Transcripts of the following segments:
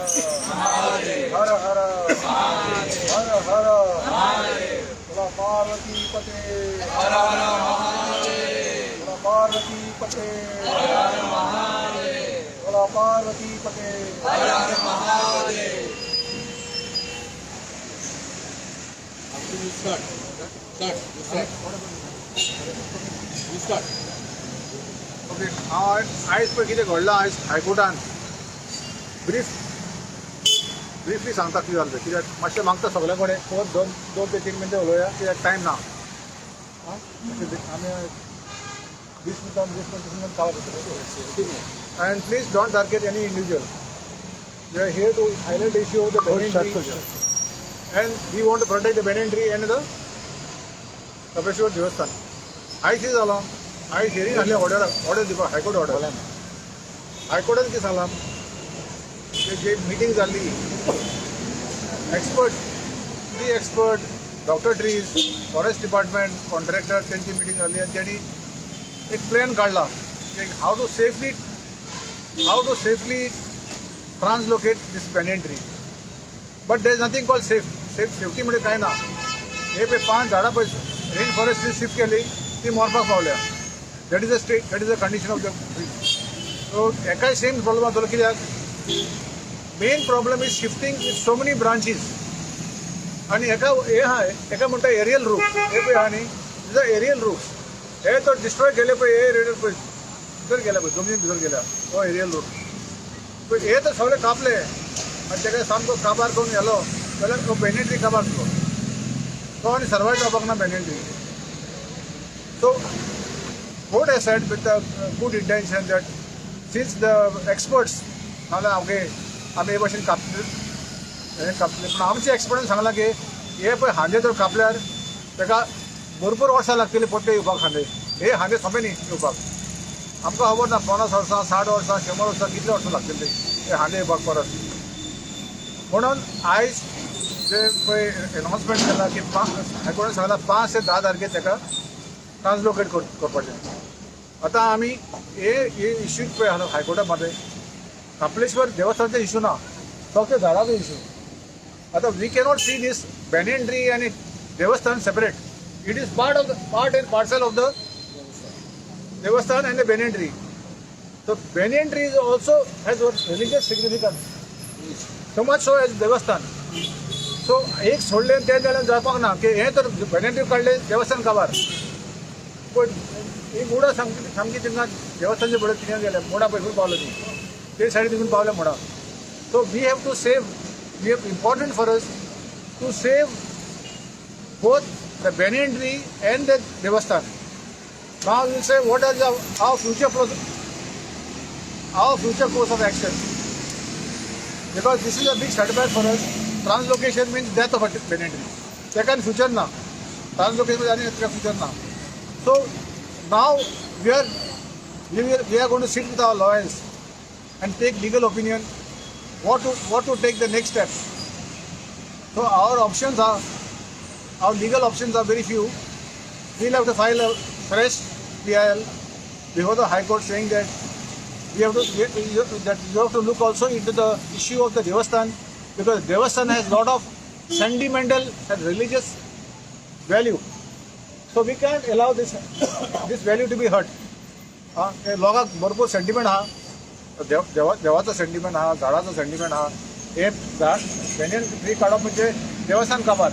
हर हर हर हर. बोला पार्वती पते. हर हर. बोला पार्वती पते. बोला पार्वती पते. हर हर Mahadev. Start. Start. You start. You start. Okay, हांव आयज पळय कितें घडलां आयज हायकोर्टान, ब्रिफली सांगता कितें जालें तें, कित्याक मातशें मागता सगल्या कडेन फकत 2 ते 3 मिनटां उलोवया, कित्याक टायम ना. आं, आमी 20 मिनटां 20 मिनटां काबार करतले. And please don't target any individual. We are here to highlight the issue of the banyan tree and we want to protect the banyan tree and the Kapleshwar देवस्थान. आयज कितें जालां, आयज हियरींग आहलें ऑर्डर ऑर्डर दिवपाक, high court order. हायकोर्टान कितें सांगलां की जी मिटींग जाल्ली, expert, three expert, doctor trees, forest department, contractor, तेंची मिटींग जाल्ली आनी तेणी एक प्लॅन काडला की how to safely translocate this banyan tree. But there is nothing called safe. Safety म्हणजे काय ना. हे पळय, पांच झाडां पळय रेन फॉरेस्ट शिफ्ट केली, ती मरपाक पावल्या. That is a state, that is a condition of the tree. So हेकाय सेम प्रॉब्लम जातलो, कित्याक main problem is shifting with so many branches. आनी हेका हे आहा, हेका म्हणटा एरियल रूट. हे पळय आहा न्ही, is a aerial root. हे तो डिस्ट्रॉय केले पळय, हे एरियल पळय भितर गेल्या, पळय जमनीन भितर गेल्या हो एरियल रूट पळय. हे तर सगळे कापले आनी तेका सामको काबार करून गेलो जाल्यार तो बेनियन ट्री काबार जातलो तो आनी सर्वायव जावपाक ना banyan tree. So court has said with a good intention that since the experts नाल्यार ओके, आमी हे भशेन कापले, हे कापले, पूण आमचे एक्सपर्टान सांगलां की हे पळय खांदे जर कापल्यार ताका भरपूर वर्सां लागतली परते येवपाक खांदे. हे खांदे सोंपे न्ही येवपाक. आमकां खबर ना 50 वर्सां, 60 वर्सां, 100 वर्सां, कितले वर्सां लागतली हे खांदे येवपाक परत. म्हणून आयज जे पळय एनाउन्समेंट केला की हायकोर्टान सांगला 5 ते 10 तारखेर ताका ट्रान्सलोकेट करपाचें. आतां आमी हे हे इश्यू पळय आहा हायकोर्टा मध्ये, कपलेश्वर देवस्थानाचे इश्यू ना, फक्त झाडाचो इश्यू. आतां we cannot see this banyan tree आनी देवस्थान separate. It is part of the part and parcel of the Devasthan and the banyan tree. So banyan tree is also has religious significance, so much so as Devasthan. So एक सोडलें तें जाल्यार जावपाक ना की हें तर बेनियन ट्री काडलें, देवस्थान काबार. पण ही मुडां सामकी सामकी थिंगा देवस्थानचे फुडें थिंगा गेले मुडां पळय, खंय पावले ती, ते सायडीन तितून पावले मुडां. So we have to save, we have important for us to save both the banyan tree and the Devasthan. Now you say, what are the our future our future course of action? Because this is a big setback for us. Translocation means death of a banyan tree. Second future na. Translocation means future na. So now we are going to sit with our lawyers and take legal opinion what to take the next step. So our options are, our legal options are very few. We'll have to file a fresh PIL before the High Court saying that we have to that you have to look also into the issue of the Devasthan, because Devasthan has lot of sentimental and religious value. So we can't allow this value to be hurt. हा हे लोकांक भरपूर sentiment आहा, देव देवा देवाचो sentiment आहा, झाडाचो सेंटिमेंट आहा. हे झाड बेनियन ट्री काडप म्हणजे देवस्थान काबार.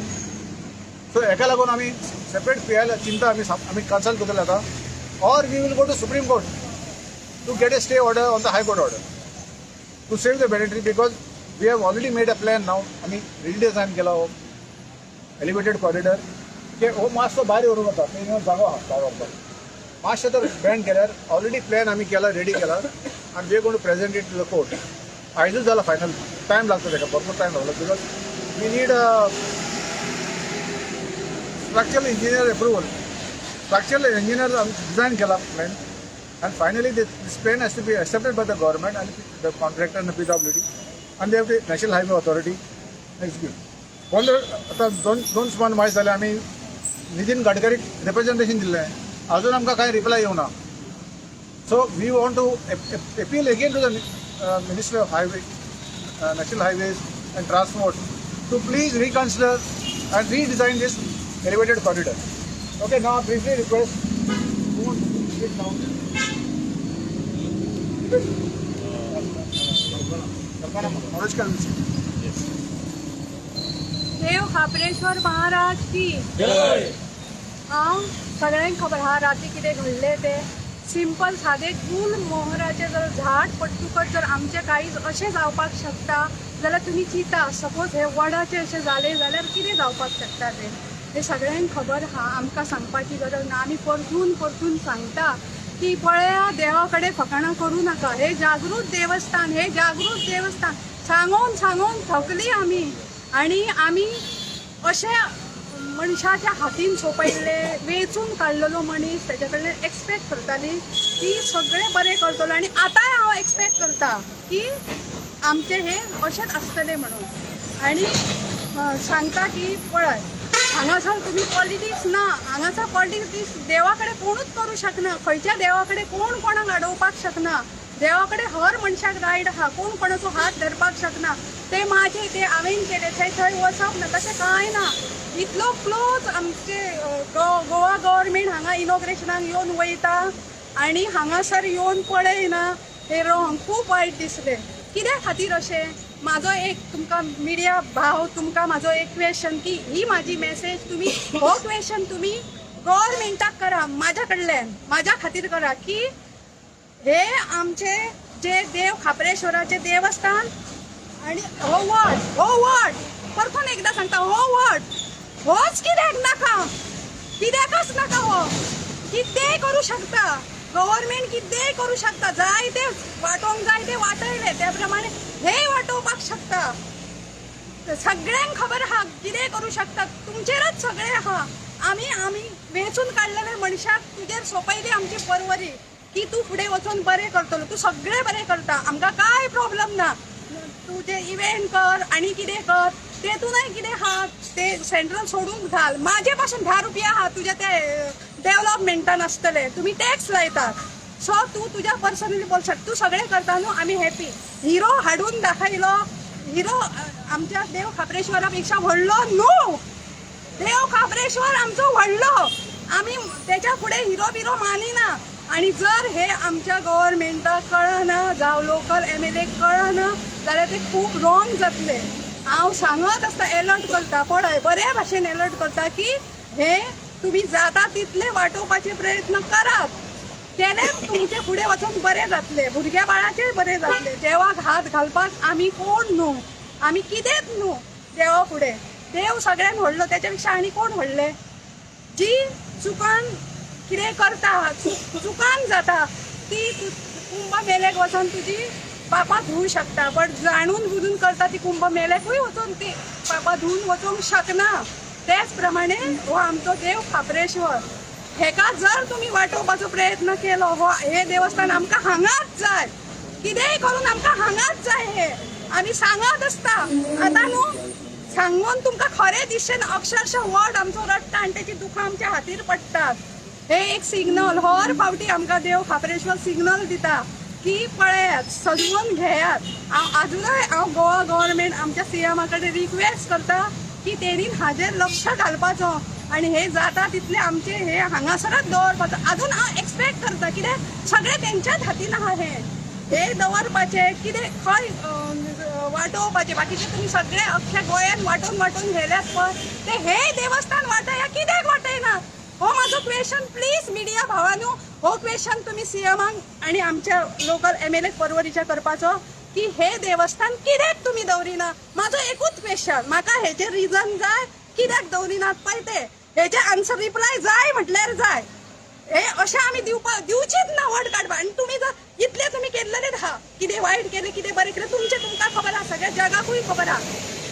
सो हेका लागून आमी सेपरेट पीआयएल चिंता, आमी आमी कन्सल्ट करतले आतां, or we will go to Supreme Court to get a stay order on the High Court order to save the banyan tree, because we have already made a plan now. आमी रिडिजायन केला हो elevated corridor की हो मातसो भायर व्हरूंक वता, थंय जागो आहा भायर व्हरपाक. मातशें तर बँड केल्यार ऑलरेडी प्लॅन आमी केला, रेडी केला आनी we gonna present it to the court. आयजूच जाला फायनल. टायम लागता ताका, भरपूर टायम लागलो, because we need structural engineer approval. Structural engineer design केला plan and finally this plan has to be accepted by the government and the contractor and the PWD and they have the National Highway Authority execute. 15 आतां दोन सुमार मायज जाले आमी Nitin गडकरीक representation दिल्लें, अजून आमकां कांय रिप्लाय येवना. So we want to appeal again to the Minister of Highway, National Highways and Transport to please reconsider and redesign this elevated corridor. Okay, now briefly request who wants to speak now? Manoj Kalvi. Dev Khapreshwar Maharaj की जय. हांव सगळ्यांक खबर आहा राती कितें घडलें तें. Simple सादें गुल मोहराचें जर झाड पडटकच जर आमचें काळीज अशें जावपाक शकता जाल्यार तुमी चिंता, सपोज हे वडाचें अशें जालें जाल्यार कितें जावपाक शकता तें. हें सगळ्यांक खबर आहा, आमकां सांगपाची गरज ना. आमी परतून परतून सांगता की पळया, देवा कडेन फकाणां करूं नाका. हे जागृत देवस्थान, हे जागृत देवस्थान सांगून सांगून थकली आमी. आनी आमी अशें मनशाच्या हातीन सोंपयल्ले, वेंचून काडलेलो मनीस, तेच्या कडल्यान एक्सपेक्ट करताली की सगळें बरें करतलो. आनी आतांय हांव एक्सपेक्ट करता की आमचें हें अशेंच आसतलें म्हणून. आनी सांगता की पळय, हांगासर तुमी पॉलिटिक्स ना, हांगासर पॉलिटिक्स देवा कडेन कोणूच करूं शकना. खंयच्या देवा कडेन कोण कोणाक अडोवपाक शकना. देवा कडेन हर मनशाक रायट आहा, कोण कोणाचो हात धरपाक शकना. ते माझे, ते हांवें केले, थंय थंय वचप ना, तशें कांय ना. इतलो क्लोज आमचे गोवा गव्हर्मेंट हांगा इनॉग्रेशनाक येवन वयता आनी हांगासर येवन पळयना, हे रॉंग. खूब वायट दिसलें. कित्या खातीर अशें? म्हाजो एक तुमकां मिडिया भाव, तुमकां म्हाजो एक क्वेशन की ही म्हाजी मॅसेज तुमी, हो क्वेशन तुमी गव्हर्मेंटाक करा, म्हाज्या कडल्यान म्हाज्या खातीर करा की हे आमचे जे देव खापरेश्वराचे देवस्थान आणि हो वड, हो वड परतून एकदा सांगता, हो वड होच कित्याक नाका, कित्याकच नाका. हो कितेंय करूं शकता गव्हर्मेंट, कितेंय करूं शकता. जाय ते वाटोवंक जाय ते वाटयले, त्या प्रमाणे हेय वाटोवपाक शकता. सगळ्यांक खबर आहा कितें करूं शकता. तुमचेरच सगळें आहा. आमी आमी वेंचून काडलेले मनशाक तुजेर सोंपयली आमची परवरी की तूं फुडें वचून बरें करतलो. तूं सगळें बरें करता, आमकां कांय प्रॉब्लम ना. तुजें इव्हेंट कर आनी कितें कर, तेतूनय कितें आहा ते सेंट्रल सोडून घाल. म्हाजे पासून 10 रुपया आहा तुज्या ते डेव्हलपमेंटान आसतले, तुमी टॅक्स लायतात. सो तूं तुज्या पर्सनली बोलशात तूं सगळें करता न्हू, आमी हॅपी. हिरो हाडून दाखयलो, हिरो आमच्या देव खापरेश्वरा पेक्षा व्हडलो न्हू. देव खापरेश्वर आमचो व्हडलो, आमी तेच्या फुडें हिरो बिरो मानिना. आनी जर हे आमच्या गव्हर्मेंटाक कळना जावं लोकल एम एल एक कळना जाल्यार ते खूब रॉंग जातले. हांव सांगत आसता, एलर्ट करता, पळय बऱ्या भाशेन एलर्ट करता की हे तुमी जाता तितले वाटोवपाचे प्रयत्न करात. केल्यार तुमचे फुडें वचून बरें जातलें, भुरग्या बाळाचेय बरें जातलें. देवाक हात घालपाक आमी कोण न्हू, आमी कितेंच न्हू देवा फुडें. देव सगळ्यान व्हडलो, तेच्या पेक्षा आनी कोण व्हडले? जी चुकान कितें करता, चुकान जाता ती कुंभ मेल्याक वचोन तुजी पापां धुवूं शकता, बट जाणून बुजून करता ती कुंभ मेल्याकूय वचून ती पापां धुवून वचूंक शकना. तेच प्रमाणे हो आमचो देव खापरेश्वर, हेका जर तुमी वाटोवपाचो प्रयत्न केलो, हो हे देवस्थान आमकां हांगाच जाय, कितेंय करून आमकां हांगाच जाय. हे आमी सांगत आसता. आतां न्हू सांगून तुमकां खरें दिसचें ना, अक्षरशः वड आमचो रडटा आनी तेची दुखां आमच्या हातीर पडटात. हे एक सिग्नल, हर फावटी आमकां देव खापरेश्वर सिग्नल दिता की पळयात, सजवून घेयात. हांव आजुनय हांव गोवा गव्हर्मेंट आमच्या सीएमा कडेन रिक्वेस्ट करता की तेणीन हाजेर लक्ष घालपाचो आनी हे जाता तितले आमचे हे हांगासरच दवरपाचो. अजून हांव एक्सपेक्ट करता, कित्याक सगळें तेंच्याच हातीन आहा. हे हे दवरपाचें कितें खंय वाटोवपाचें, बाकीचे तुमी सगळे अख्ख्या गोंयान वांटून वांटून व्हेल्यात पळय, ते हे देवस्थान वाटया कित्याक वाटयना? हो म्हाजो क्वेशन. प्लीज मिडिया भावांनो, हो क्वेशन तुमी सीएमाक आनी आमच्या लोकल एम एल एक परवरीच्या करपाचो की हे देवस्थान कित्याक तुमी दवरिना? म्हाजो एकूच क्वेशन, म्हाका हेचें रिजन जाय, कित्याक दवरिनात पळय ते, हेचे आन्सर रिप्लाय जाय म्हटल्यार जाय. हे अशें आमी दिवपाक दिवचीच ना वड काडपाक. आनी तुमी जर इतले तुमी केल्लेलेच आहा, कितें वायट केलें कितें बरें केलें तुमचें तुमकां खबर आहा, सगळ्या जगाकूय खबर आहा.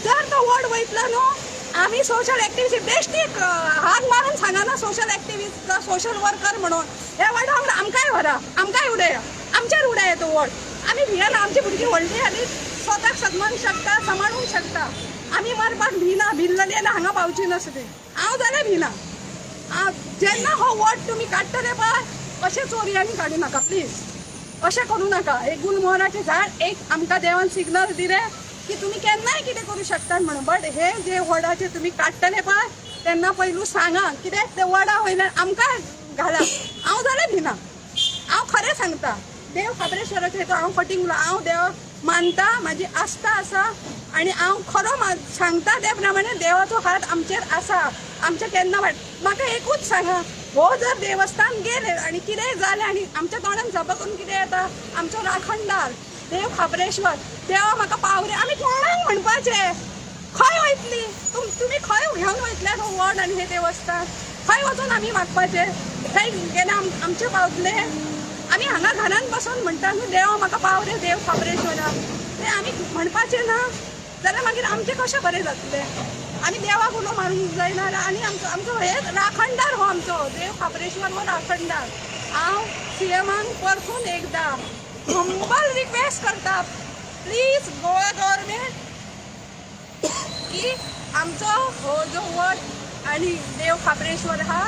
जर तो वड वयतलो न्हू, आमी सोशल एक्टिविस्ट बेश्टी हात मारून सांगना, सोशल एक्टिविस्ट सोशल वर्कर म्हणून हे वडा आमकांय व्हरा, आमकांय उडया, आमच्यार उडया तो वड. आमी भियेना, आमची भुरगीं व्हडलीं आनी स्वताक सदमांक शकता, सांबाळूंक शकता. आमी मरपाक भिना, भिल्लली जाल्यार हांगा पावची नासली. हांव जाल्यार भिना. जेन्ना हो वड तुमी काडटले पळय, अशें चोरयांनी काडूं नाका प्लीज, अशें करूं नाका. एक गुलमोहराचें झाड एक आमकां देवान सिग्नल दिलें. की तुमी केन्नाय कितें करूं शकतात म्हणून. बट हे जे वडाचे तुमी काडटले पळय तेन्ना पयलू सांगा, कित्याक ते वडा वयल्यान आमकां घाला. हांव जाल्यार भिना, हांव खरें सांगता. देव खाप्रेश्वराचें हेतू हांव फटींग उलो. हांव देवाक मानता, म्हाजी आस्था आसा आनी हांव खरो सांगता त्या प्रमाणे देवाचो हात आमचेर आसा. आमचें केन्ना वायट. म्हाका एकूच सांगा, हो जर देवस्थान गेलें आनी कितेंय जालें आनी आमच्या तोंडान जपा करून कितें येता, आमचो राखणदार देव खाप्रेश्वर, देवा म्हाका पावरे, आमी कोणाक म्हणपाचें? खंय वयतली तुमी? खंय घेवन वयतले हो वड आनी हें देवस्थान? खंय वचून आमी मागपाचें? थंय गेले आमचे पावतले? आमी हांगा घरान बसून म्हणटा न्हू देवा म्हाका पावरे, देव खाप्रेश्वरा, तें आमी म्हणपाचें ना जाल्यार मागीर आमचें कशें बरें जातलें? आमी देवाक उलो मारूंक जायना आनी आमचो आमचो हे राखणदार हो आमचो देव खाप्रेश्वर हो राखणदार. हांव सीएमाक परतून एकदां हंबल रिक्वेस्ट करता, प्लीज गोवा गव्हर्मेंट की आमचो हो जो वड आनी देव खाप्रेश्वर हा,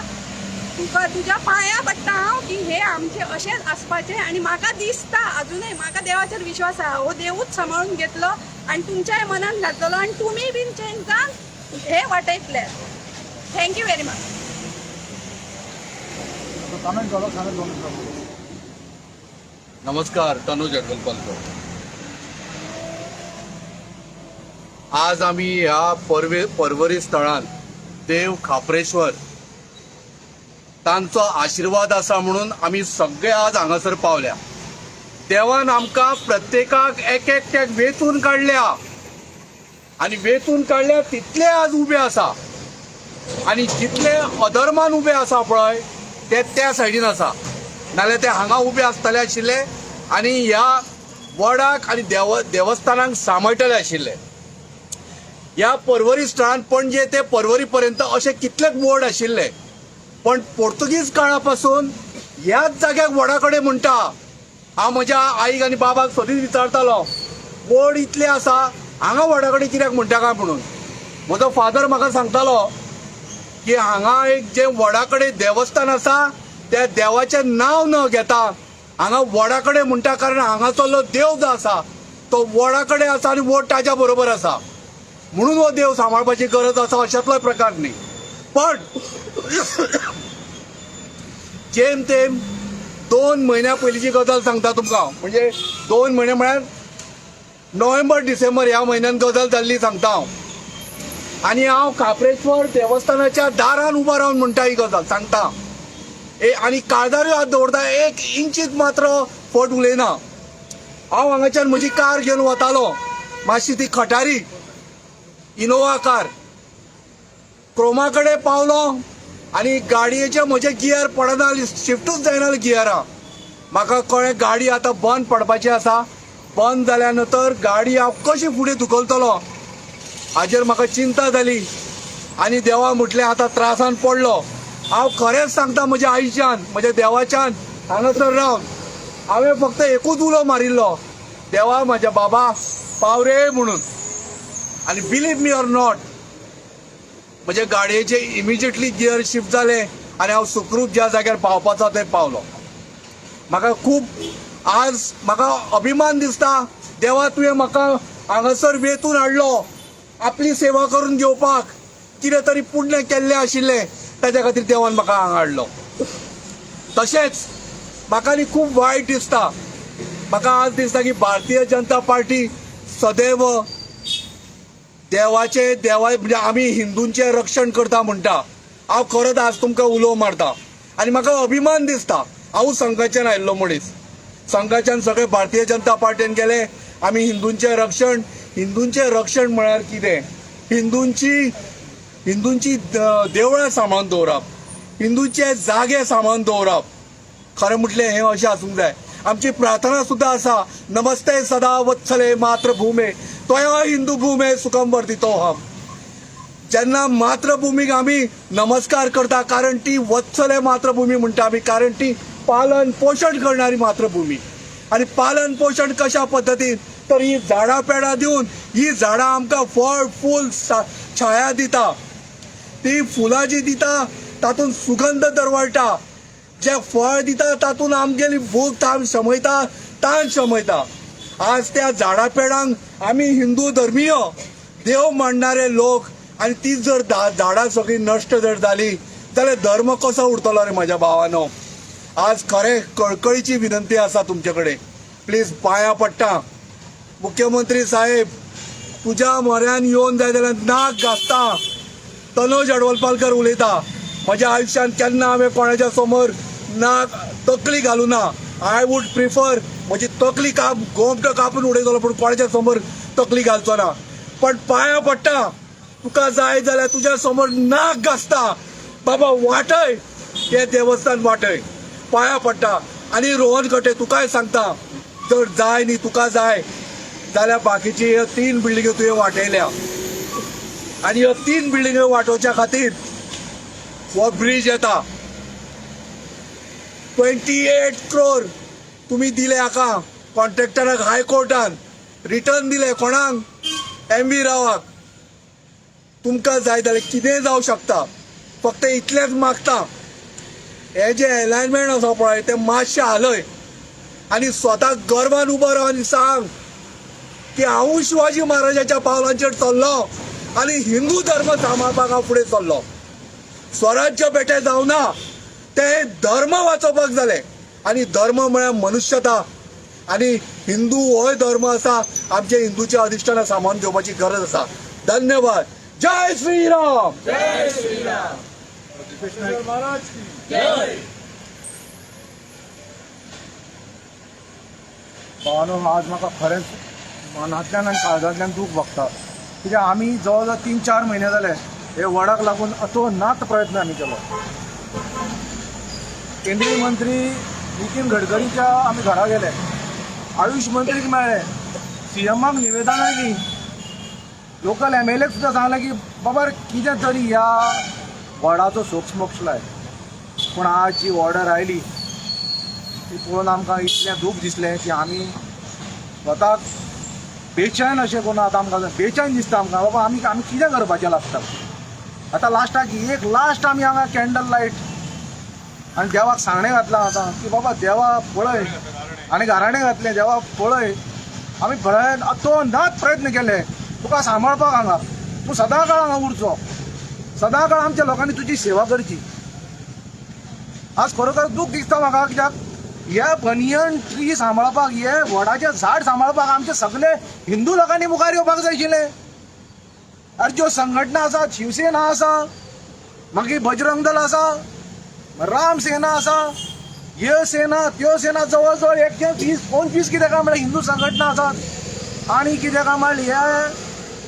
तुका तुज्या पांया पडटा हांव की हे आमचे अशेंच आसपाचें. आनी म्हाका दिसता अजुनूय म्हाका देवाचेर विश्वास आहा, हो देवूच सांबाळून घेतलो आनी तुमच्याय मनान घातलेलो आनी तुमी बीन चेंज जावन हे वाटयतले. Thank you very much. Comment जालो सांगत दोन. नमस्कार, तनुज अडगलपालकर. आज आमी ह्या परवरी स्थळान देव खाप्रेश्वर तांचो आशिर्वाद आसा म्हणून आमी सगळे आज हांगासर पावल्या. देवान आमकां प्रत्येकाक एक एकट्याक वेंचून काडल्या आनी वेंचून काडल्या तितले आज उबे आसा आनी जितले अधर्मान उबे आसा पळय ते त्या सायडीन आसा, नाल्यार ते हांगा उबे आसतले आशिल्ले आनी ह्या वडाक आनी देवस्थानाक सांबाळटले आशिल्ले. ह्या परवरी स्थळान पणजे ते परवरी पर्यंत अशे कितलेच वड आशिल्ले, पण पोर्तुगीज काळा पासून ह्याच जाग्याक वडा कडेन म्हणटा. हांव म्हज्या आईक आनी बाबाक सदींच विचारतालो, वड इतले आसा हांगा वडा कडेन कित्याक म्हणटा काय म्हणून. म्हजो फादर म्हाका सांगतालो की हांगा एक जें वडा कडेन देवस्थान आसा त्या देवाचें नांव न घेता हांगा वडा कडेन म्हणटा, कारण हांगासरलो देव जो आसा तो वडा कडेन आसा आनी वड ताज्या बरोबर आसा म्हणून हो देव सांबाळपाची गरज आसा, अशातलोय प्रकार न्ही. पण जेम तेम 2 म्हयन्या पयलींची गजाल सांगता तुमकां, म्हणजे 2 म्हयने म्हळ्यार नोव्हेंबर डिसेंबर ह्या म्हयन्यान गजाल जाल्ली सांगता हांव. आनी हांव खाप्रेश्वर देवस्थानाच्या दारान उबो रावन म्हणटा ही गजाल सांगता. आनी काळजारूय हात दवरता, 1 इंचीत मात्र फट उलयना. हांव हांगाच्यान म्हजी कार घेवन वतालो, मातशी ती खटारी इनोवा कार, क्रोमा कडेन पावलो आनी गाडयेचे म्हजे गियर पडना, शिफ्टूच जायना गियरां. म्हाका कळ्ळें गाडी आतां बंद पडपाची आसा. बंद जाल्या नंतर गाडी हांव कशी फुडें धुकलतलो हाजेर म्हाका चिंता जाली आनी देवा म्हटलें आतां त्रासान पडलो. हांव खरेंच सांगता, म्हज्या आईच्यान म्हज्या देवाच्यान हांगासर रावन हांवें फक्त एकूच उलो मारिल्लो, देवा म्हज्या बाबा पाव रे म्हणून. आनी बिलीव मी ऑर not, म्हज्या गाडयेचे इमिजिएटली गियर शिफ्ट जाले आनी हांव सुखरूप ज्या जाग्यार पावपाचो थंय पावलो. म्हाका खूब आज म्हाका अभिमान दिसता, देवा तुवें म्हाका हांगासर वेंचून हाडलो आपली सेवा करून घेवपाक. कितें तरी पुण्य केल्लें आशिल्लें ताच्या खातीर देवान म्हाका हांगा हाडलो. तशेंच म्हाका न्ही खूब वायट दिसता, म्हाका आज दिसता की भारतीय जनता पार्टी सदैव देवाचे देवा म्हणजे आमी हिंदूंचें रक्षण करता म्हणटा. हांव खरोच आज तुमकां उलो मारता आनी म्हाका अभिमान दिसता. हांव संघाच्यान आयिल्लो मनीस, संघाच्यान सगळे भारतीय जनता पार्टीन गेले. आमी हिंदूंचें रक्षण, हिंदूंचें रक्षण म्हळ्यार कितें, हिंदूंची देवळां सांबाळून दवरप, हिंदूंचे जागे सांबाळून दवरप. खरें म्हटलें हें अशें आसूंक जाय. आमची प्रार्थना सुद्दां आसा, नमस्ते सदा वत्सले मातृभूमे त्वया हिंदू भूमे सुखम वर्धितो हम. जेन्ना मातृभूमीक आमी नमस्कार करता, कारण ती वत्सले मातृभूमी म्हणटा आमी, कारण ती पालन पोशण करणारी मातृभूमी. आनी पालन पोशण कशा पद्दतीन, तर ही झाडां पेडां दिवन ही झाडां आमकां फळ फूल छाया दिता. ती फुलां जी दिता तातूंत सुगंध दरवळटा, जे फळ दिता तातूंत आमगेली भूक तान शमयता, तान शमयता. आज त्या झाडा पेडांक आमी हिंदू धर्मीय देव मानणारे लोक आनी ती जर झाडां सगळीं नश्ट जर जाली जाल्यार धर्म कसो उरतलो रे म्हज्या भावानो. आज खरें कळकळीची विनंती आसा तुमचे कडेन, प्लीज पांयां पडटा मुख्यमंत्री साहेब, तुज्या म्हऱ्यान येवन जाय जाल्यार नाक घासता. तनोज अडवलपालकर उलयता. म्हज्या आयुश्यांत केन्ना हांवें कोणाच्या समोर नाक तकली घालूं ना. I would prefer म्हजी तकली काप गोमटो कापून उडयतलो पूण कोणाच्या समोर तकली घालचो ना. पण पांयां पडटा, तुका जाय जाल्यार तुज्या समोर नाक घासता बाबा, वाटय तें देवस्थान वाटय, पांयां पडटा. आनी रोहन खंवटे तुकाय सांगता, जर जाय न्ही तुका जाय जाल्यार बाकीची ह्यो 3 बिल्डिंग्यो तुवें वाटयल्या आनी ह्यो 3 बिल्डिंग्यो वाटोवच्या खातीर हो ब्रीज येता. 28 क्रोर तुमी दिले हाका कॉन्ट्रॅक्टराक हायकोर्टान, रिटर्न दिले कोणाक, एम व्ही रावाक. तुमकां जाय जाल्यार कितेंय जावं शकता, फक्त इतलेंच मागता, हे जे एलायनमेंट आसा पळय तें मातशें हालय आनी स्वताक गर्वान उबो राव आनी सांग की हांव शिवाजी महाराजाच्या पावलांचेर चल्लो आनी हिंदू धर्म सांबाळपाक हांव फुडें चल्लो. स्वराज्य बेठे जावना, ते धर्म वाचोवपाक जाले. आनी धर्म म्हळ्यार मनुष्यता आनी हिंदू होय धर्म आसा. आमचे हिंदूच्या अधिश्ठानां सांबाळून घेवपाची गरज आसा. धन्यवाद. जय श्रीराम. जय श्रीराम. महाराज की जय. भावानो, आज म्हाका खरेंच मनांतल्यान आनी काळजांतल्यान दूख भोगता, कित्याक आमी जवळ जवळ 3-4 म्हयने जाले हे वडाक लागून अतोनात प्रयत्न आमी केलो. केंद्रीय मंत्री नितीन गडकरीच्या आमी घरा गेले, आयुश मंत्रीक मेळ्ळे, सीएमाक निवेदनां दिलीं, लोकल एमएलएक सुद्दां सांगलें की बाबा कितें तरी ह्या वडाचो सोक्षमोक्ष लाय. पूण आज जी ऑर्डर आयली ती पळोवन आमकां इतलें दूख दिसलें की आमी स्वताक बेचैन अशें करून आतां आमकां बेचैन दिसता आमकां, बाबा आमी आमी कितें करपाचें लागता. आतां लास्टाक एक लास्ट आमी हांगा कॅन्डल लायट आनी देवाक सांगणें घातलां आतां की बाबा देवा पळय, आनी गाराणें घातलें, देवा पळय आमी अतोनात प्रयत्न केले तुका सांबाळपाक, हांगा तूं सदां काळ हांगा उरचो, सदां काळ आमच्या लोकांनी तुजी सेवा करची. आज खरोखर दूख दिसता म्हाका, कित्याक हे बनियन ट्री सांबाळपाक, हे वडाचें झाड सांबाळपाक आमचे सगळे हिंदू लोकांनी मुखार येवपाक जाय आशिल्लें. आरे ज्यो संघटना आसात, शिवसेना आसा, मागीर बजरंग दल आसा, राम सेना आसा, ह्यो सेना त्यो सेना, जवळ जवळ 120-25 कितें काय म्हळ्यार हिंदू संघटना आसात. आनी कितें काय म्हळ्यार हे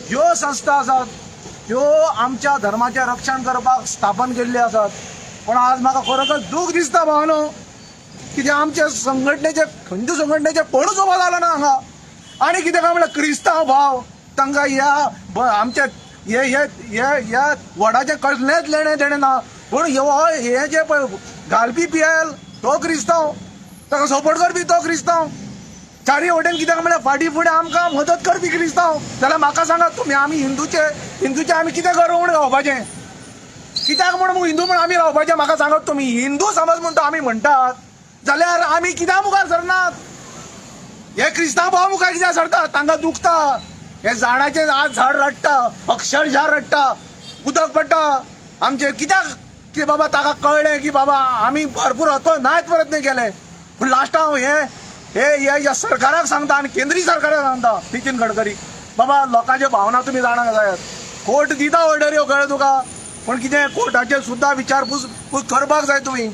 ह्यो संस्था आसात त्यो आमच्या धर्माचें रक्षण करपाक स्थापन केल्ल्यो आसात. पूण आज म्हाका खरोखर दूख दिसता भावानो, कित्याक आमच्या संघटनेचे हिंदू संघटनेचे कोणूच उबो जालो ना हांगा. आनी कितें काय म्हळ्यार क्रिस्तांव भाव तांकां ह्या आमच्या हे हे ह्या वडाचें कसलेंच लेणें देणें ना. पूण हे जे पळय घालपी पिएल तो क्रिस्तांव, ताका सपोर्ट करपी तो क्रिस्तांव, चारी वटेन कित्याक म्हळ्यार फाटीं फुडें आमकां मदत करपी क्रिस्तांव. जाल्यार म्हाका सांगात तुमी, आमी हिंदूचे हिंदूचे आमी कितें करूं म्हूण रावपाचें? कित्याक म्हूण हिंदू म्हूण आमी रावपाचें? म्हाका सांगात तुमी, हिंदू समाज म्हणटा आमी म्हणटात जाल्यार आमी कित्याक मुखार सरनात? हे क्रिस्तांव भाव मुखार कित्याक सरतात? तांकां दुखता हे झाडाचें. आज झाड रडटा, अक्षरशा रडटा, उदक पडटा आमचेर. कित्याक की बाबा ताका कळ्ळें की बाबा आमी भरपूर अतोनात प्रयत्न केले. पूण लास्टाक हे हे ह्या सरकाराक सांगता आनी केंद्रीय सरकाराक सांगता नितीन गडकरी, बाबा लोकांच्यो भावना तुमी जाणा जायात. कोर्ट दिता ऑर्डर ह्यो, कळ्ळें तुका, पूण कितें कोर्टाचेर सुद्दां विचारपूस करपाक जाय. तुमी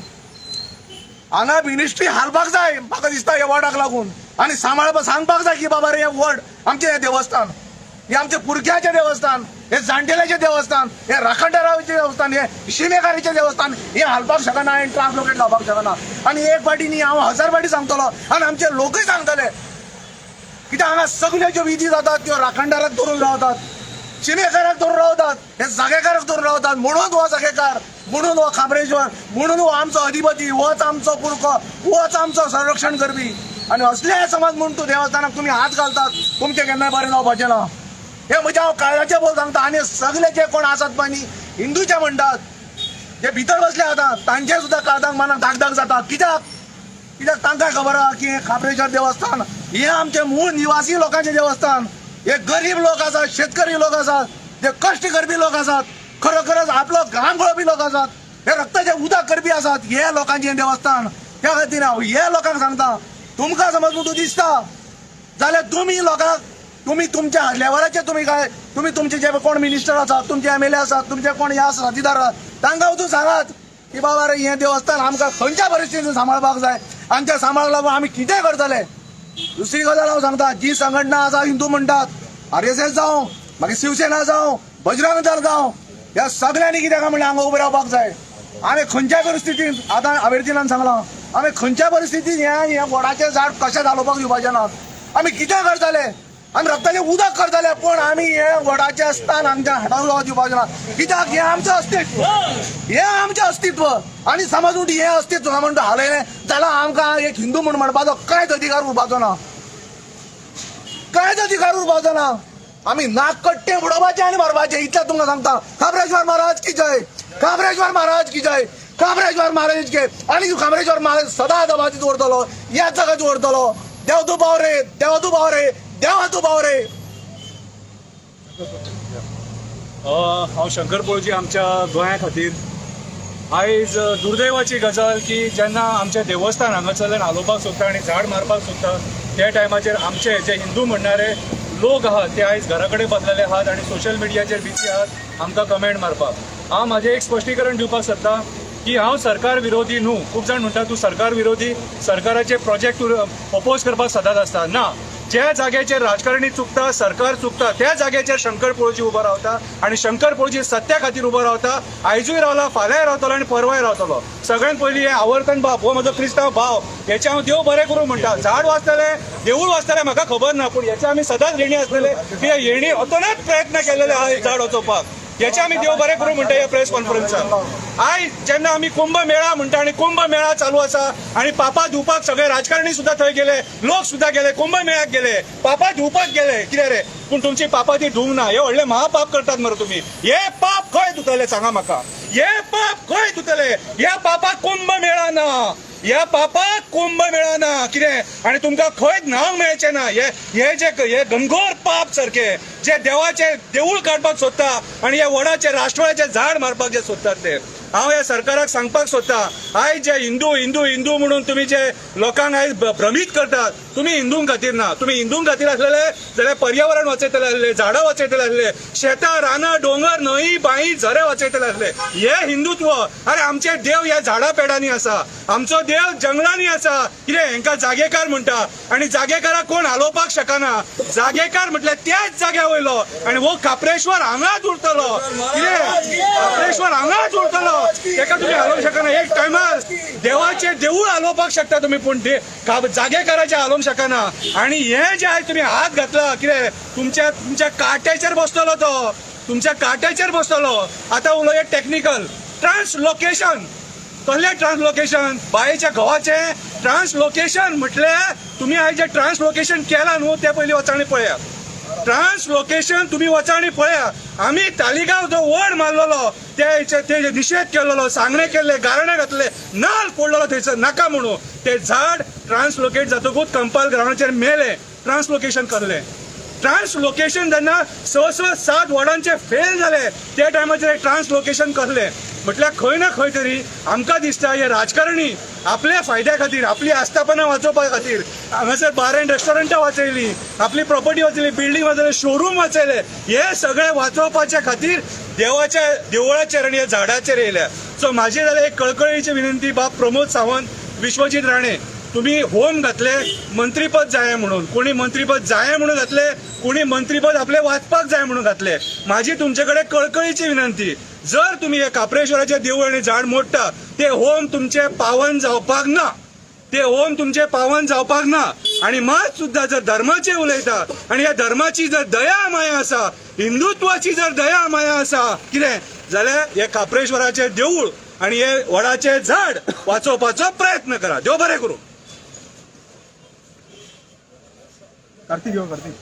हांगा मिनिस्ट्री हालपाक जाय म्हाका दिसता ह्या वडाक लागून, आनी सांबाळपाक सांगपाक जाय की बाबा रे हे वड आमचें हें देवस्थान, हे आमच्या पुरख्याचें देवस्थान, हे जाणटेल्याचें देवस्थान, हे राखणदाराचें देवस्थान, हे शिमेकारीचें देवस्थान, हे हालपाक शकना आनी ट्रान्सलोकेट जावपाक शकना. आनी एक फावटी न्ही, हांव 1000 फावटी सांगतलो आनी आमचे लोकूय सांगतले, कित्याक हांगा सगल्यो ज्यो विधी जातात त्यो राखणदाराक धरून रावतात, शिमेकाराक धरून रावतात, हे जागेकाराक धरून रावतात. म्हणून हो जागेकार, म्हणून हो खांब्रेश्वर, म्हणून हो आमचो अधिपती, होच आमचो पुरखो, होच आमचो संरक्षण करपी. आनी असले समाज म्हूण तूं देवस्थानाक तुमी हात घालतात, तुमचें केन्नाय बरें जावपाचें ना. हे म्हज्या हांव काळजाचें बोल सांगता. आनी सगळे जे कोण आसात पळय न्ही हिंदूचे म्हणटात, जे भितर बसले आतां तांचे सुद्दां काळजाक मनाक धाक धाक जाता. कित्याक? कित्याक तांकां खबर आहा की हें खाप्रेश्वर देवस्थान हे आमचे मूळ निवासी लोकांचे देवस्थान. हे गरीब लोक आसात, शेतकरी लोक आसात, जे कश्ट करपी लोक आसात, खरोखरच आपलो घाम गळोवपी लोक आसात, हे रक्ताचे उदक करपी आसात, हे लोकांचे देवस्थान. त्या खातीर हांव हे लोकांक सांगता, तुमकां समज म्हणून दिसता जाल्यार तुमी लोकांक, तुमी तुमच्या लेवलाचेर तुमी काय, तुमी तुमचे जे कोण मिनिस्टर आसात, तुमचे एमएलए आसात, तुमचे कोण हे आसा साथीदार आसात, तांकां वचून सांगात की बाबा रे हें देवस्थान आमकां खंयच्या परिस्थितीन सांबाळपाक जाय आनी त्या सांबाळपाक लागून आमी कितें करतले. दुसरी गजाल हांव सांगता, जी संघटना आसा हिंदू म्हणटात, आरएसएस जावं, मागीर शिवसेना जावं, बजरंग दल जावं, ह्या सगळ्यांनी कितें काय म्हणल्यार हांगा उबें रावपाक जाय. आमी खंयच्या परिस्थितीन, आतां आवेर्तीनान सांगलां, आमी खंयच्या परिस्थितीन हें वडाचें झाड कशें घालोवपाक दिवपाचें ना. आमी कितें करतले, आमी रक्ताचें उदक करतले, पूण आमी हें वडाचें स्थान हांगच्या हाडून दिवपाचें ना. कित्याक हें आमचें अस्तित्व, हें आमचें अस्तित्व. आनी समज म्हणटा हें अस्तित्व म्हणटा हालयलें जाल्यार आमकां एक हिंदू म्हूण म्हणपाचो कांयच अधिकार उरपाचो ना, कांयच अधिकार उरपाचो ना. आमी नाक कट्टे उडोवपाचें आनी मारपाचें, इतलें तुमकां सांगता. खाप्रेश्वर महाराज की जय, खाप्रेश्वर महाराज की जय, खाप्रेश्वर महाराज की. आनी खाप्रेश्वर महाराज सदां दबाजीत उरतलो, ह्याच जगात उरतलो. देव तूं पाव रे, देव तूं पाव रे, देवा तूं पाव रे. हांव शंकर पोळजी. आमच्या गोंया खातीर आयज दुर्दैवाची गजाल की जेन्ना आमचें देवस्थान हांगासरल्यान हालोवपाक सोदता आनी झाड मारपाक सोदता, त्या टायमाचेर आमचे जे हिंदू म्हणणारे लोक आहात ते आयज घरा कडेन बसलेले आहात आनी सोशल मिडियाचेर बिजी आहात आमकां कमेंट मारपाक. हांव म्हाजें एक स्पश्टीकरण दिवपाक सोदता की हांव सरकार विरोधी न्हू. खूब जाण म्हणटा तूं सरकार विरोधी, सरकाराचे प्रोजेक्ट अपोज करपाक सदांच आसता. ना, ज्या जाग्याचेर राजकारणी चुकता, सरकार चुकता, त्या जाग्याचेर शंकर पोळजी उबो रावता आनी शंकर पोळजी सत्या खातीर उबो रावता. आयजूय रावला, फाल्यांय रावतलो आनी परवाय रावतलो. सगळ्यात पयलीं हें आवर्तन बाब हो म्हजो क्रिस्तांव भाव, हेचें हांव देव बरें करूं म्हणटा. झाड वाचतलें, देवूळ वाचतलें म्हाका खबर ना, पूण हेचे आमी सदांच रिणी आसतले की हेणी अतोनात प्रयत्न केलेले आहा हें झाड वाचोवपाक. हेचे आमी देव बरें करूं म्हणटा ह्या प्रेस कॉन्फरन्साक. आयज जेन्ना आमी कुंभ मेळा म्हणटा आनी कुंभ मेळा चालू आसा आनी पापा धुवपाक सगळे राजकारणी सुद्दां थंय गेले, लोक सुद्दां गेले, कुंभ मेळ्याक गेले, पापा धुवपाक गेले, कितें रे, पूण तुमची पापा ती धुवंक ना. हे व्हडले महापाप करतात मरे तुमी. हे पाप खंय धुतले सांगा म्हाका, हे पाप खंय धुतले? ह्या पापाक कुंभ मेळा ना, ह्या पापाक कुंभ मेळना कितें, आनी तुमकां खंयच न्हावंक मेळचें ना. हे हे जे हे घनघोर पाप सारके जे देवाचे देवूळ काडपाक सोदता आनी ह्या वडाचे राष्ट्रवाचे झाड मारपाक जे सोदतात ते, हांव ह्या सरकाराक सांगपाक सोदता, आयज जे हिंदू हिंदू हिंदू म्हणून तुमी जे लोकांक आयज भ्रमीत करतात, तुमी हिंदूं खातीर ना. तुमी हिंदूं खातीर आसलेले जाल्यार पर्यावरण वाचयतले आसले, झाडां वाचयतले आसले, शेतां, रानां, दोंगर, न्हंयी, बांयी, झरे वाचयतले आसले. हे हिंदुत्व. अरे आमचे देव ह्या झाडां पेडांनी आसा, आमचो देव जंगलांनी आसा. कितें हेंकां जागेकार म्हणटा आनी जागेकाराक कोण हालोवपाक शकना. जागेकार म्हटल्यार त्याच जाग्या वयलो आनी हो खाप्रेश्वर हांगाच उरतलो. कितें खाप्रेश्वर हांगाच उरतलो, तेका तुमी हालोवंक शकना. एक टायमार देवाचें देवूळ हालोवपाक शकता तुमी, पूण जागेकाराचें हालोवंक शकना. आनी हें जें आयज तुमी हात घातला, कितें तुमच्या तुमच्या काट्याचेर बसतलो तो, तुमच्या काट्याचेर बसतलो. आतां उलोवया टॅक्निकल ट्रान्सलोकेशन. कसलें ट्रान्सलोकेशन? बायेच्या घोवाचें ट्रान्सलोकेशन म्हटल्यार तुमी आयज जें ट्रान्सलोकेशन केलां न्हू तें पयलीं वचा आनी पळया. ट्रान्सलोकेशन तुमी वचा आनी पळया. आमी तालिगांव जो वड मारलेलो ते निशेध केलेलो, सांगणे केल्ले, गाराणे घातले, नाल फोडलेलो थंयसर नाका म्हणून, ते झाड ट्रान्सलोकेट जातकूच कंपाल ग्रावंडाचेर मेले. ट्रान्सलोकेशन करलें. ट्रान्सलोकेशन जेन्ना 6 6 7 वडांचे फेल जाले त्या टायमाचेर ट्रान्सलोकेशन करलें म्हटल्यार खंय ना खंय तरी आमकां दिसता हे राजकारणी आपल्या फायद्या खातीर, आपली आस्थापना वाचोवपा खातीर हांगासर बार अँड रेस्टॉरंटां वाचयली, आपली प्रॉपर्टी वाचयली, बिल्डींग वाचयले, शोरूम वाचयले, हे सगळे वाचोवपाच्या खातीर देवाच्या देवळाचेर आनी ह्या झाडाचेर येयल्या. सो म्हाजी जाल्यार एक कळकळीची विनंती, बाब प्रमोद सावंत, विश्वजीत राणे, तुम्ही होम घातले मंत्रीपद जाय म्हणून, कोणी मंत्रीपद जाय म्हणून घातले, कोणी मंत्रीपद आपले वाचपाक जाय म्हणून घातले. माझी तुमचे कडेन कळकळीची विनंती, जर तुम्ही हे काप्रेश्वराचे देवूळ आनी झाड मोडटा ते होम तुमचे पावन जावपाक ना, ते होम तुमचे पावन जावपाक ना. आणि मात सुद्धा जर धर्माचे उलयता आणि ह्या धर्माची जर दया माया आसा, हिंदुत्वाची जर दया माया आसा कितें जाल्यार हे काप्रेश्वराचे देवूळ आणि हे वडाचे झाड वाचोवपाचो प्रयत्न करा. देव बरें करूं. कार्तीक घेवन कार्तीक.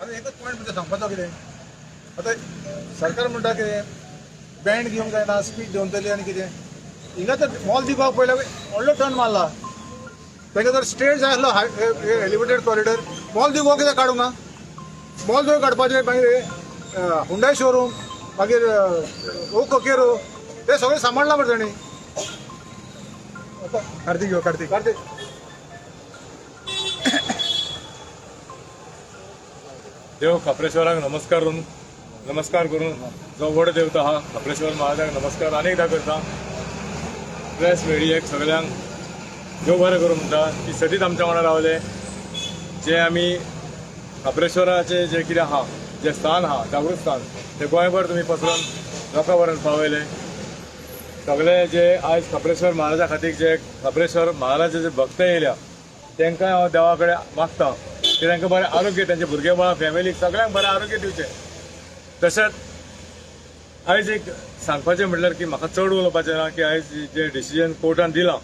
आतां एकच पॉयंट म्हणजे सांगपाचो कितें, आतां सरकार म्हणटा कितें बँड घेवंक जायना, स्पीड देंवतली आनी कितें. हिंगा तर मॉल दिवपाक पयलें व्हडलो टर्न मारला, तांकां जर स्ट्रेट जाय आसलो एलिवेटेड कॉरिडर मोल दिगो कित्याक काडूंक ना? मोल दिगो काडपाचें, मागीर हुंडाय शोरूम, मागीर ओ कोकेरो, ते सगळें सांबाळ्ळां मरे तांणी. कार्तीक यो, कार्तीक. कार्तीक. देव खाप्रेश्वराक नमस्कार करून, जो व्हड देवता आहा खाप्रेश्वर महाराजाक नमस्कार आनी एकदां करता. प्रेस मिडियेक सगळ्यांक देव बरें करूं म्हणटा की सदींच आमच्या वांगडा रावले. जे आमी खाप्रेश्वराचें जें कितें आहा, जें स्थान आहा, जागृत स्थान, तें गोंयभर तुमी पसरोन लोकां पर्यंत पावयलें. सगळे जे आयज खाप्रेश्वर महाराजा खातीर जे खाप्रेश्वर महाराजाचे भक्त येयल्या तांकां हांव देवा कडेन मागता की तांकां बरें आरोग्य, तांचे भुरगे बाळ फॅमिलीक सगळ्यांक बरें आरोग्य दिवचें. तशेंच आयज एक सांगपाचें म्हटल्यार की म्हाका चड उलोवपाचें ना की आयज जें डिसिजन कोर्टान दिलां,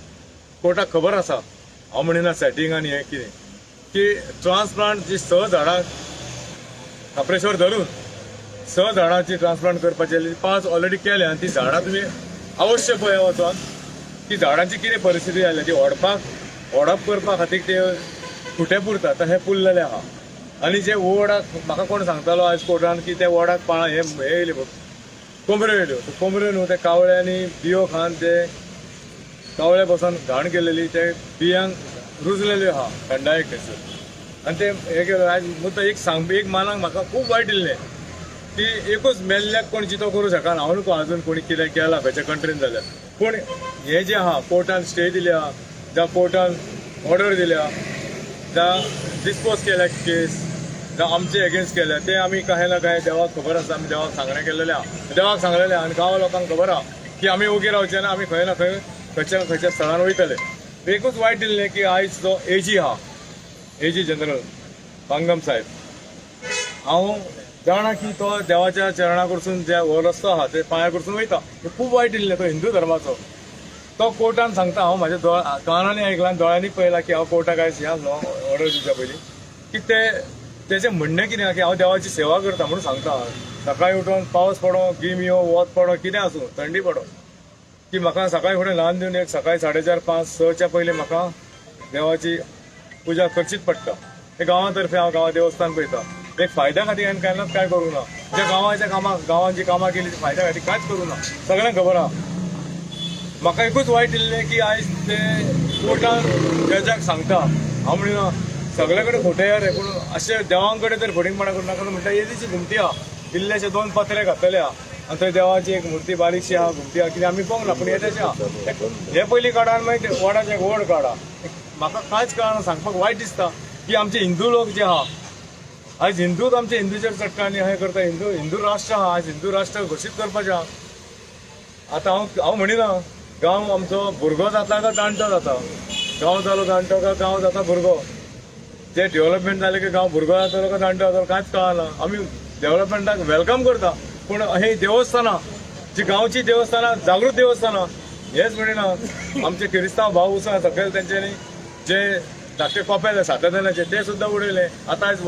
कोर्टाक खबर आसा, हांव म्हणिना सेटींग आनी हें कितें, की ट्रान्सप्लांट जी 6 झाडां खाप्रेश्वर धरून 6 झाडांची ट्रान्सप्लांट करपाची आसली, 5 ऑलरेडी केल्या आनी ती झाडां तुमी अवश्य पळया वचोन की झाडांची कितें परिस्थिती जाल्या, ती ओडप करपा खातीर ते खुटे पुरता तशें पुरलेलें आहा. आनी जे वडाक म्हाका कोण सांगतालो आयज कोर्टान की ते वडाक पाळां हे येयले कोंबऱ्यो येयल्यो, कोंबऱ्यो न्हू ते कावळ्यांनी बियो खावन ते कावळे बसून घाण केलेली, ते बियांक रुजलेल्यो आहा थंडायेक थंयसर. आनी ते हे केलें. आयज मुद्दो एक सांग, एक मानाक म्हाका खूब वायट दिल्लें की एकूच मेल्ल्याक कोण जितो करूं शकना. हांव न्हू अजून कोणी कितें केलां खंयच्या कंट्रीन जाल्यार, पूण हें जें आहा कोर्टान स्टे दिल्या, जावं कोर्टान ऑर्डर दिल्या, जावं डिस्पोज केल्या केस, जावं आमचे एगेन्स्ट केल्या, ते आमी कांय ना कांय देवाक खबर आसा. आमी देवाक सांगणें केल्लेलें आहा, देवाक सांगलेलें आहा आनी गांव लोकांक खबर आहा की आमी ओगी रावचे ना, आमी खंय ना खंय खंयच्या खंयच्या स्थळान वयतले. एकूच वायट दिल्लें की आयज जो एजी आहा, एजी जनरल पांगम साहेब, हांव जाणा की तो देवाच्या चरणा कडसून जे हो रस्तो आहा ते पांया कडसून वयता, खूब वायट दिल्लें. तो हिंदू धर्माचो, तो कोर्टान सांगता, हांव म्हाज्या कानांनी आयकलां, दोळ्यांनी पळयलां की हांव कोर्टाक आयज ह्या ऑर्डर दिवच्या पयलीं की ते तेजें म्हणणें कितें आहा की हांव देवाची सेवा करता म्हणून सांगता. सकाळीं उठून पावस पडो, गीम येवं, वत पडो, कितें आसूं, थंडी पडो, की म्हाका सकाळीं फुडें ल्हान दिवन एक सकाळीं 4:30 5 6च्या पयलीं म्हाका देवाची पुजा करचीच पडटा. हे गांवा तर्फे हांव गांवा देवस्थान पळयता. एक फायद्या खातीर हांवें केन्नाच कांय करूं ना. ज्या गांवाच्या कामाक, गांवान जी कामां केली ती फायद्या खातीर कांयच करूं ना, सगळ्यांक खबर आहा. म्हाका एकूच वायट दिल्लें की आयज ते कोर्टान जजाक सांगता, हांव म्हणिना सगळे कडेन खोटें रे, पूण अशें देवां कडेन तर फटींगपणां करूं नाका. म्हणटा येदीची घुमटी आहा, इल्लेशे 2 पत्रे घातलेले आहा आनी थंय देवाची एक मुर्ती बारीकशी आहा, घुमटी आहा, कितें आमी पळोवंक ना, पूण येदेशें आहा. हे पयलीं काडा आनी मागीर वडाचें एक वड काडा. म्हाका कांयच कळना, सांगपाक वायट दिसता की आमचे हिंदू लोक जे आहा आयज, हिंदूच आमचे हिंदूचेर चडटा आनी हें करता. हिंदू हिंदू राष्ट्र आहा, आयज हिंदू राष्ट्र घोशीत करपाचें आहा. आतां हांव म्हणिना गांव आमचो भुरगो जाता काय जाणटो जाता, गांव जालो जाणटो काय गांव जाता भुरगो, जे डेव्हलपमेंट जालें की गांव भुरगो जातलो काय जाणटो जातलो कांयच कळना. आमी डेव्हलपमेंटाक welcome करता, पूण ही देवस्थानां जी गांवची देवस्थानां, जागृत देवस्थानां, हेच म्हणिना. आमचे किरिस्तांव भाव वचून सकयल तेंच्यांनी जे धाकटे कोपेल सातत्यानाचे ते सुद्दां उडयले. आतां आयज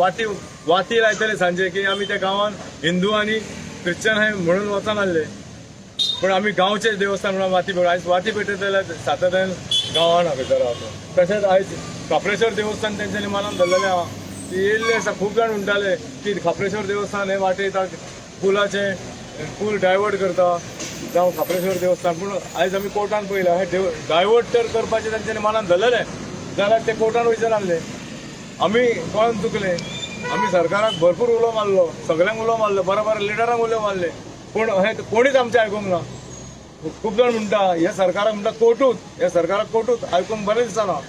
वाती लायतले सांजे की आमी त्या गांवान हिंदू आनी क्रिश्चन हे म्हणून वचनासले, पूण आमी गांवचे देवस्थान म्हणून वाती पेटयले. आयज वाती पेटयतले सातत्यान गांवान हांगा रावता. तशेंच आयज खाप्रेश्वर देवस्थान तेंच्यांनी मानान धरलेलें आहा की येयल्ले आसा. खूब जाण म्हणटाले की खाप्रेश्वर देवस्थान हे वाटेक पुलाचें पूल डायवर्ट करता जावं खाप्रेश्वर देवस्थान, पूण आयज आमी कोर्टान पळयलां हे डायवर्ट तर करपाचें तेंच्यांनी मानान धरलेलें जाल्यार ते कोर्टान वयचे नासले. आमी कोण चुकले, आमी सरकाराक भरपूर उलो मारलो, सगळ्यांक उलो मारलो, बरे बरे लिडरांक उलो मारले, पूण हे कोणीच आमचें आयकूंक ना. खूब जाण म्हणटा हे सरकाराक म्हणटा कोर्टूच, हे सरकाराक कोर्टूच आयकूंक बरें दिसना.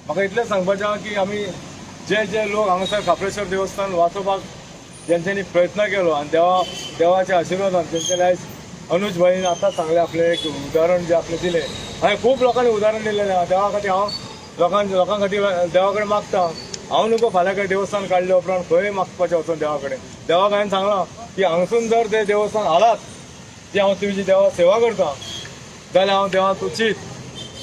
म्हाका इतलेंच सांगपाचें आहा की आमी जे जे लोक हांगासर खाप्रेश्वर देवस्थान वाचोवपाक जेंच्यांनी प्रयत्न केलो आनी देवाच्या आशिर्वादान तेंच्यांनी आयज अनुज भाईन आतांच सांगलें आपलें एक उदाहरण जें आपलें दिलें, हांवें खूब लोकांनी उदाहरण दिलेलें आहा. देवा खातीर हांव लोकां खातीर देवा कडेन मागता. हांव न्हू फाल्यां खंय देवस्थान काडले उपरांत खंय मागपाचें वचोन देवा कडेन. देवाक हांवें सांगलां की हांगसून जर ते देवस्थान हालात ती हांव तुजी देवा सेवा करता जाल्यार हांव देवा तूं चीत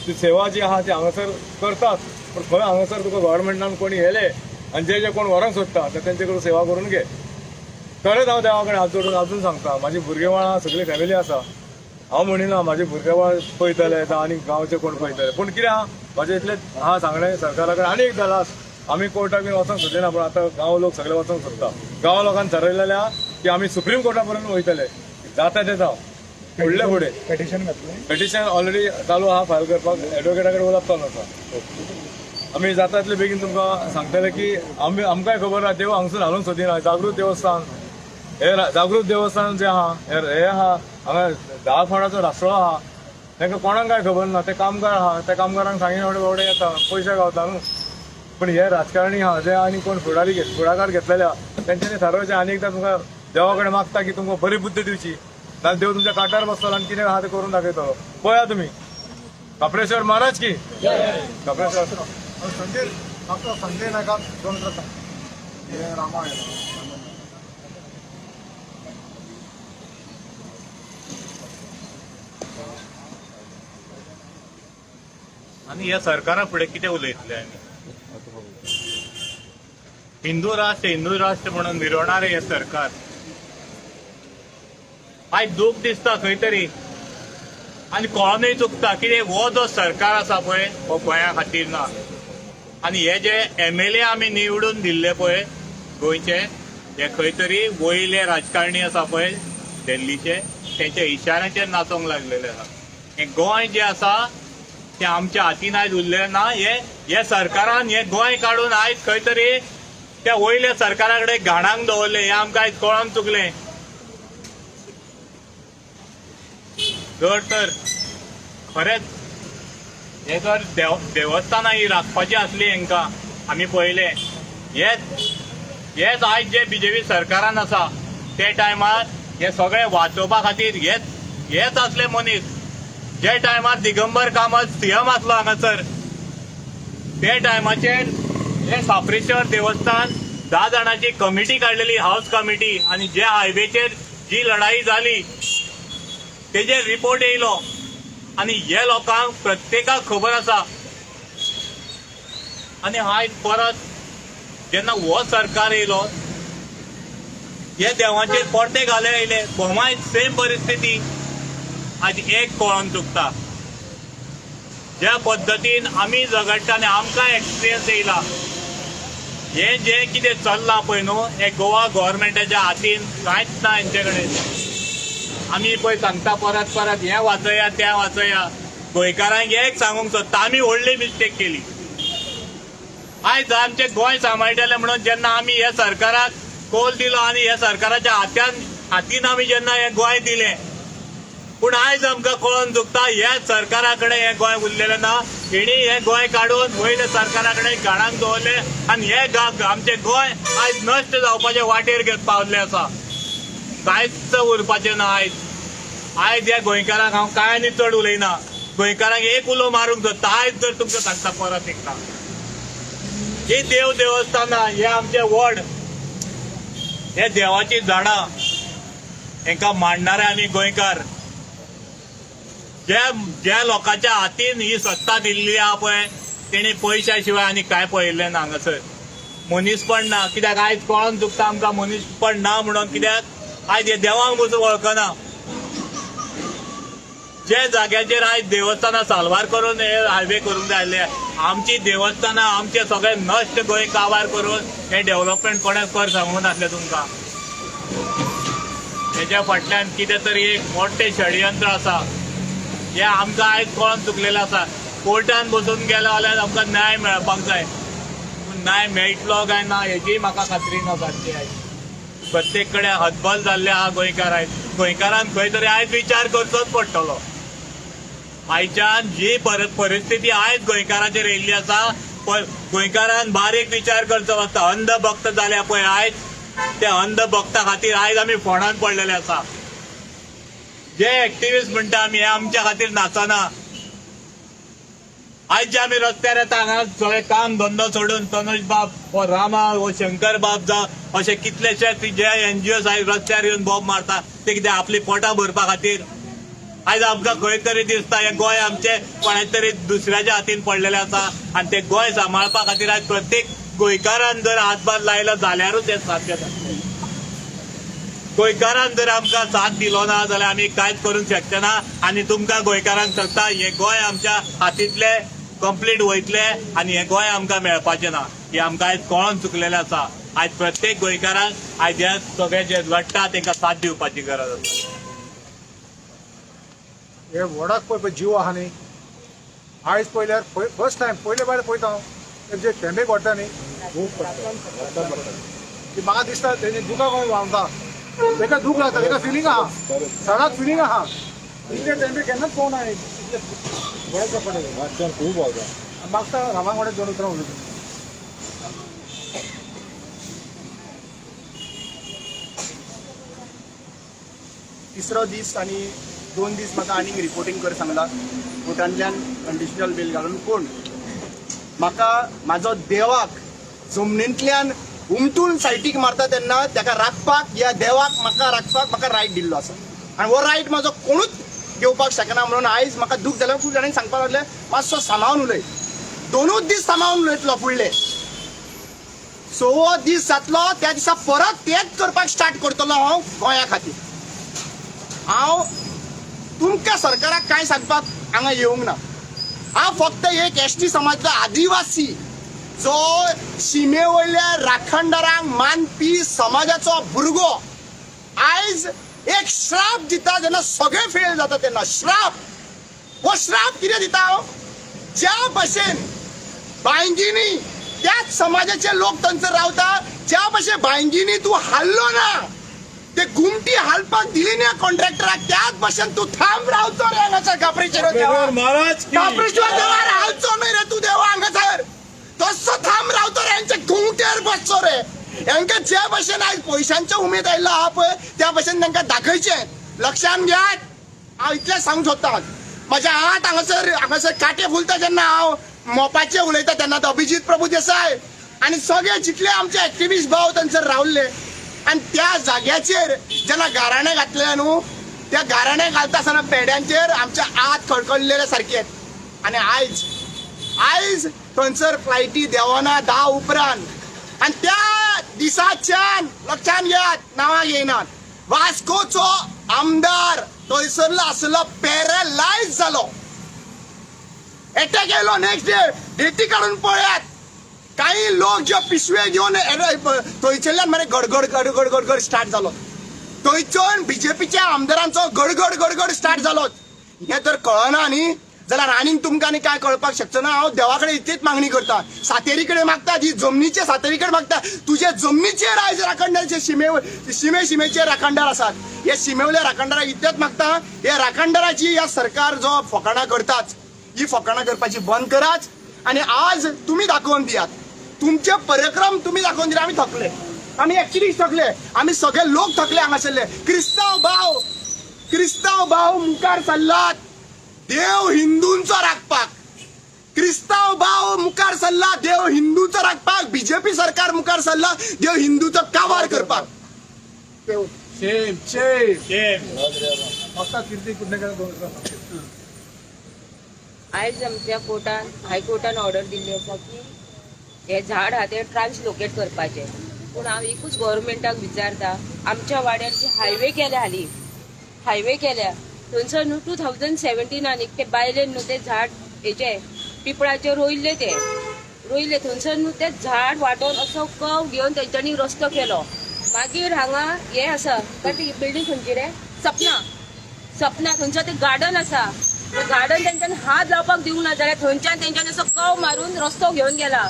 ती सेवा जी आहा ती हांगासर करतात, पूण खंय हांगासर तुका गव्हर्मेंटान कोणी येले आनी जे जे कोण व्हरोंक सोदता तर तेंचे कडेन सेवा करून घे. खरेंच हांव देवा कडेन हात जोडून अजून सांगता, म्हाजी भुरगेबाळां सगळी फॅमिली आसा, हांव म्हणिना म्हाजे भुरगे पळयतले आनी गांवचे कोण पळयतले, पूण कितें आहा म्हाजें इतलें आहा सांगणें सरकारा कडेन. आनी एकदां लास्ट, आमी कोर्टाक बीन वचोंक सोदिना, पूण आतां गांव लोक सगळे वचोंक सोदता. गांव लोकांनी ठरयलेलें आहा की आमी सुप्रीम कोर्टा पर्यंत वयतले, जाता तें जावं. फुडले फुडें पेटिशन घातलें, पेटिशन ऑलरेडी चालू आहा फायल करपाक, एडवोकेटा कडेन उलोवप चालू आसा. आमी जाता तितले बेगीन तुमकां सांगतले की आमी आमकांय खबर ना देव हांगसून हालूंक सोदिना. जागृत देवस्थान हे जागृत देवस्थान जें आहा हे आहा हांगा 10 फावटाचो रासळो आहा, तांकां कोणाक काय खबर ना. ते कामगार आहा, त्या कामगारांक सांगिना फुडें बाबडे येता, पयशे गावता न्हू. पूण हे राजकारणी आहा जे आनी कोण फुडारी फुडाकार घेतलेले आहा तेंच्यांनी थारोवचें. आनी एकदां तुमकां देवा कडेन मागता की तुमकां बरी बुद्द दिवची, नाल्यार देव तुमच्या काटार बसतलो आनी कितें आहा तें करून दाखयतलो. पळया तुमी. खाप्रेश्वर महाराज की. खाप्रेश्वर. संजय, डॉक्टर संजय नायकाक दोन उतरां सांग. रामायण आनी ह्या सरकारा फुडें कितें उलयतले आमी? हिंदू राष्ट्र हिंदू राष्ट्र म्हणून मिरवणारे हे सरकार. आयज दूख दिसता खंय तरी आनी कळोनूय चुकता कितें हो जो सरकार आसा पळय हो गोंया खातीर ना. आनी हे जे एमएलए आमी निवडून दिल्ले पळय गोंयचे, हे खंय तरी वयले राजकारणी आसा पळय दिल्लीचे, तेंच्या इशाऱ्याचेर नाचोंक लागलेले आसा. हें गोंय जें आसा तें आमच्या हातीन आयज उरलें ना. हे सरकारान हें गोंय काडून आयज खंय तरी त्या वयल्या सरकारा कडेन घाणाक दवरलें, हें आमकां आयज कळोन चुकलें. जर तर खरेंच हे जर देवस्थानां ही राखपाची आसली हेंकां, आमी पळयलें हेच आयज जे बीजेपी सरकारान आसा ते टायमार हे सगळे वाचोवपा खातीर हेच आसले मनीस. जे टायमार दिगंबर कामत सीएम आसलो हांगासर ते टायमाचेर हे खाप्रेश्वर देवस्थान 10 जाणांची कमिटी काडलेली, हावस कमिटी, आनी जे हायवेचेर जी लढाई जाली तेजेर रिपोर्ट येयलो. आनी हे लोकांक प्रत्येकाक खबर आसा. आनी आयज परत जेन्ना हो सरकार येयलो हे देवांचेर परते घाले येयले, गोवाय सेम परिस्थिती. आज एक कळोन चुकता ज्या पद्दतीन आमी झगडटा आनी आमकां एक्सपिरियन्स येयला, हें जें कितें चल्लां पळय न्हू हें गोवा गव्हर्मेंटाच्या हातीन कांयच ना हेंचे कडेन. आमी पळय सांगता परत परत हें वाचया तें वाचया, गोंयकारांक एक सांगूंक सोदता आमी व्हडली मिस्टेक केली. आयज आमचें गोंय सांबाळटलें म्हणून जेन्ना आमी ह्या सरकाराक कोल दिलो आनी ह्या सरकाराच्या हातीन आमी जेन्ना हें गोंय दिलें, पूण आयज आमकां कळोन चुकता ह्या सरकारा कडेन हें गोंय उरलेलें ना. हेणी हें गोंय काडून वयल्या सरकारा कडेन घाणाक दवरलें आनी हे आमचें गोंय आयज नश्ट जावपाचे वाटेर पावल्लें आसा. कांयच उरपाचें ना आयज. आयज ह्या गोंयकारांक हांव कांय आनी चड उलयना, गोंयकारांक एक उलो मारूंक सोदता आयज जर तुमकां सांगता परत एकदां, ही देव देवस्थानां हे आमचे वड, हे देवाचीं झाडां, हेंकां मांडणारे आमी गोंयकार. ज्या ज्या लोकांच्या हातीन ही सत्ता दिल्ली आहा पळय तेणी पयशा शिवाय आनी कांय पळयल्लें ना हांगासर. मनीसपण ना, कित्याक आयज कळोन चुकता आमकां मनीसपण ना म्हणून, कित्याक आयज हे देवांक पसून वळखना. जे जाग्याचेर आयज देवस्थानां साल्वार करून हे हायवे करूंक जाय आसले, आमची देवस्थानां आमचे सगळे नश्ट गोंय काबार करून हे डेव्हलपमेंट कोणें कर सांगूंक नासलें तुमकां. तेच्या फाटल्यान कितें तरी एक मोठें षडयंत्र आसा, हें आमकां आयज कळोन चुकलेलें आसा. कोर्टान बसून गेलो जाल्यार आमकां न्याय मेळपाक जाय, पूण न्याय मेळटलो काय ना हेजी म्हाका खात्री ना सारकी. आयज प्रत्येक कडेन हतबल जाल्ले आहा गोंयकार. आयज गोंयकारान खंय तरी आयज विचार करचोच पडटलो. आयच्यान जी परिस्थिती आयज गोंयकाराचेर येयल्ली आसा, गोंयकारान बारीक विचार करचो पडटा. अंधभक्त जाल्या पळय आयज, त्या अंधभक्ता खातीर आयज आमी फोंडान पडलेले आसा. जे एक्टिविस्ट म्हणटा आमी, हे आमच्या खातीर नाचना. आयज जे आमी रस्त्यार येता हांगा सगळे काम धंदो सोडून, तनुज बाब हो रामा हो शंकर बाब जावं अशे कितलेशेच जे एनजीओ आयज रस्त्यार येवन बॉम्ब मारता ते कितें आपली पोटां भरपा खातीर. आयज आमकां खंय तरी दिसता हें गोंय आमचें कोणा तरी दुसऱ्याच्या हातीन पडलेलें आसा आनी तें गोंय सांबाळपा खातीर आयज प्रत्येक गोंयकारान जर हातभार लायलो जाल्यारूच हें साध्य जातलें. गोंयकारान जर आमकां साथ दिलो ना जाल्यार आमी कांयच करूंक शकचे ना. आनी तुमकां गोंयकारांक सांगता, हें गोंय आमच्या हातींतलें कंप्लीट वयतलें आनी हें गोंय आमकां मेळपाचें ना. हें आमकां आयज कळोन चुकलेलें आसा. आयज प्रत्येक गोंयकारांक आयज हे सगळे जे लडटा तांकां साथ दिवपाची गरज आसा. हे वडाक पळय जीव आहा न्ही. आयज पळयल्यार फर्स्ट टायम पयले बार पळयता हांव जे थेंबे पडटा न्ही, खूब पडटा की म्हाका दिसता तेजे दुकां कोण व्हांवता, ताका दूख लागता, ताका फिलींग आहा, सडाक फिलींग आहा. इतले थेंबे केन्नाच पळोवना इतले वडाचे पडटा खूब व्हांवता. मागता रामा कडेन दोन उतरां उलयता. तिसरो दीस आनी 2 दीस म्हाका आनीक रिपोर्टींग कर सांगला कोर्टांतल्यान कंडिशनल बेल घालून. पूण म्हाका म्हाजो देवाक जमनींतल्यान उमटून सायटीक मारता तेन्ना ताका राखपाक, ह्या देवाक म्हाका राखपाक म्हाका रायट दिल्लो आसा आनी हो रायट म्हाजो कोणूच घेवपाक शकना. म्हणून आयज म्हाका दूख जाल्यार खूब जाणांनी सांगपाक लागले मातसो सांबाळून उलय. 2 दीस सांबाळून उलयतलो, फुडले 6वो दीस जातलो त्या दिसा परत तेच करपाक स्टार्ट करतलो हांव गोंया खातीर. हांव तुमकां सरकाराक कांय सांगपाक हांगा येवंक ना. हांव फक्त एक एस टी समाजलो आदिवासी जो शिमे वयल्या राखणदारांक मानपी समाजाचो भुरगो आयज एक श्राप दिता जेन्ना सगळे फेल जाता तेन्ना श्राप, हो श्राप कितें दिता हांव, ज्या भशेन बांयगिनी त्याच समाजाचे लोक थंयसर रावता, ज्या भशेन बांयगिनी तूं हाल्लो ना, ते गुमटी हालपाक दिली ना कॉन्ट्रॅक्टराक, त्याच भशेन तूं थांब रावचो रे हांगासर खाप्रेश्वर देवा. महाराज खाप्रेश्वर देवार हालचो न्हय रे तूं देवा हांगासर, तसो थांब रावतो रे, हेंच्या गुमटेर बसचो रे. हेंकां जे भशेन आयज पयशांचे उमेद आयिल्लो आहा पळय त्या भशेन तांकां दाखयचें. लक्षान घेयात, हांव इतलें सांगूंक सोदतां. म्हज्या हात हांगासर हांगासर कांटे फुलता जेन्ना हांव मोपाचें उलयता तेन्ना तो अभिजीत प्रभू देसाय आनी सगळे जितले आमचे एक्टिविस्ट भाव थंयसर रावल्ले आनी त्या जाग्याचेर जेन्ना गाराणें घातलें न्हू, त्या गाराणें घालता आसतना पेड्यांचेर आमच्या आत खडखडलेले सारके. आनी आयज आयज थंयसर फ्लायटी देंवना 10 उपरांत आनी त्या दिसाच्यान लक्षान घेयात, नांवां घेयनात, वास्कोचो आमदार थंयसरलो आसलो पॅरलायज जालो, एटॅक येयलो. नेक्स्ट डे डेटी काडून पळयात, काही लोक जे पिशवे घेवन थंयसरल्यान मरे गडगड गडगड गडगड स्टार्ट जालो. थंयच्यान बीजेपीच्या आमदारांचो गडगड गडगड स्टार्ट जालो. हें जर कळना न्ही जाल्यार आनीक तुमकां आनी कांय कळपाक शकचो ना. हांव देवा कडेन इतलीच मागणी करता, सातेरी कडेन मागता, जी जमनीचे सातेरी कडेन मागता, तुजे जमनीचेर आयज राखणदार जे शिमे शिमे शिमेचे राखणदार आसात, हे शिमेवल्या राखणदाराक इतलेच मागता, हे राखणदाराची ह्या सरकार जो फकाणां करताच, ही फकाणां करपाची बंद कराच. आनी आज तुमी दाखोवन दियात तुमचे पराक्रम, तुमी दाखोवन दिले. आमी थकले, आमी एक्चुली थकले, आमी सगळे लोक थकले हांगासरले. क्रिस्तांव भाव, क्रिस्तांव भाव मुखार सरलात देव हिंदूंचो राखपाक, क्रिस्तांव भाव मुखार सरला देव हिंदूचो राखपाक, बीजेपी सरकार मुखार सरला देव हिंदूचो काबार करपाक. Shem Shem Shem. मागता कीर्ती कुडणेकर दोन उतरां. आयज आमच्या कोर्टान, हायकोर्टान ऑर्डर दिल्ली आसा की हे झाड आहा ते ट्रान्सलोकेट करपाचें. पूण हांव एकूच गव्हर्मेंटाक विचारता, आमच्या वाड्यार जी हायवे केल्या, हाली हायवे केल्या थंयसर न्हू 2017 एक ते बायलेन न्हू ते झाड हेचे पिपळाचे रोयल्ले, ते रोयले थंयसर न्हू ते झाड वांटोवन असो कव घेवन तेंच्यांनी रस्तो केलो. मागीर हांगा हे आसा काय ती बिल्डींग खंयची रे, सपना, सपना थंयसर ते गार्डन आसा, गार्डन तेंच्यांनी हात लावपाक दिवंक ना जाल्यार थंयच्यान तेंच्यांनी असो कव मारून रस्तो घेवन गेला.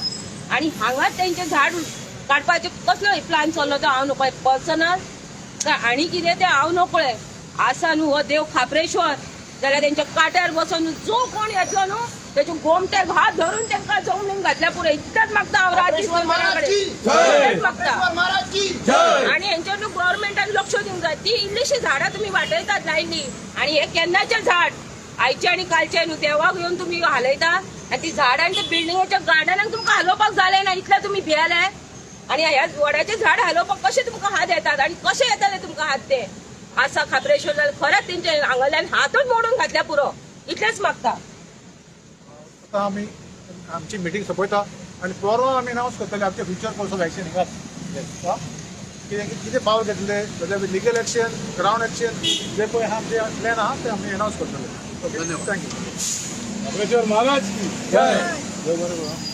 आनी हांगाच तेंचें झाड काडपाचें कसलो प्लान चल्लो तो हांव नकळो, पर्सनल काय आनी कितें तें हांव नकळें. आसा न्हू हो देव खाप्रेश्वर, जाल्यार तेंच्या काट्यार बसोन जो कोण येतलो न्हू तेच्या गोमट्याक हात धरून तेंकां जमनीन घातल्या पुरो. इतलेंच मागता हांव राजीव कडेन, मागता. आनी हेंचेर न्हू गव्हर्मेंटान लक्ष दिवंक जाय. ती इल्लीशी झाडां तुमी वाटयतात लायली, आनी हे केन्नाचें झाड आयचे आनी कालचे न्हू देवाक येवन तुमी हालयता आनी ती झाडां आनी ते बिल्डिंगेच्या गार्डनाक तुमकां हालोवपाक जालें ना, इतलें तुमी भियेले. आनी ह्या वडाचें झाड हालोवपाक कशें तुमकां हात येतात आनी कशें येताले तुमकां हात ते आसा खाप्रेश्वर जाल्यार खरेंच तेंचे हांगाल्यान हातूच मोडून घातल्या पुरो. इतलेंच मागता. आतां आमी आमची मिटींग सोंपयता आनी परवा आमी अनावन्स करतले आमचे फ्युचर कोर्स ऑफ एक्शन. कितें कितें पावल घेतले, whether legal action, ground action, जे पळय आहा आमचे प्लॅन आहा ते आमी एनावन्स करतले. Okay, thank you. Khapreshwar Maharaj की जय. देव बरें करूं.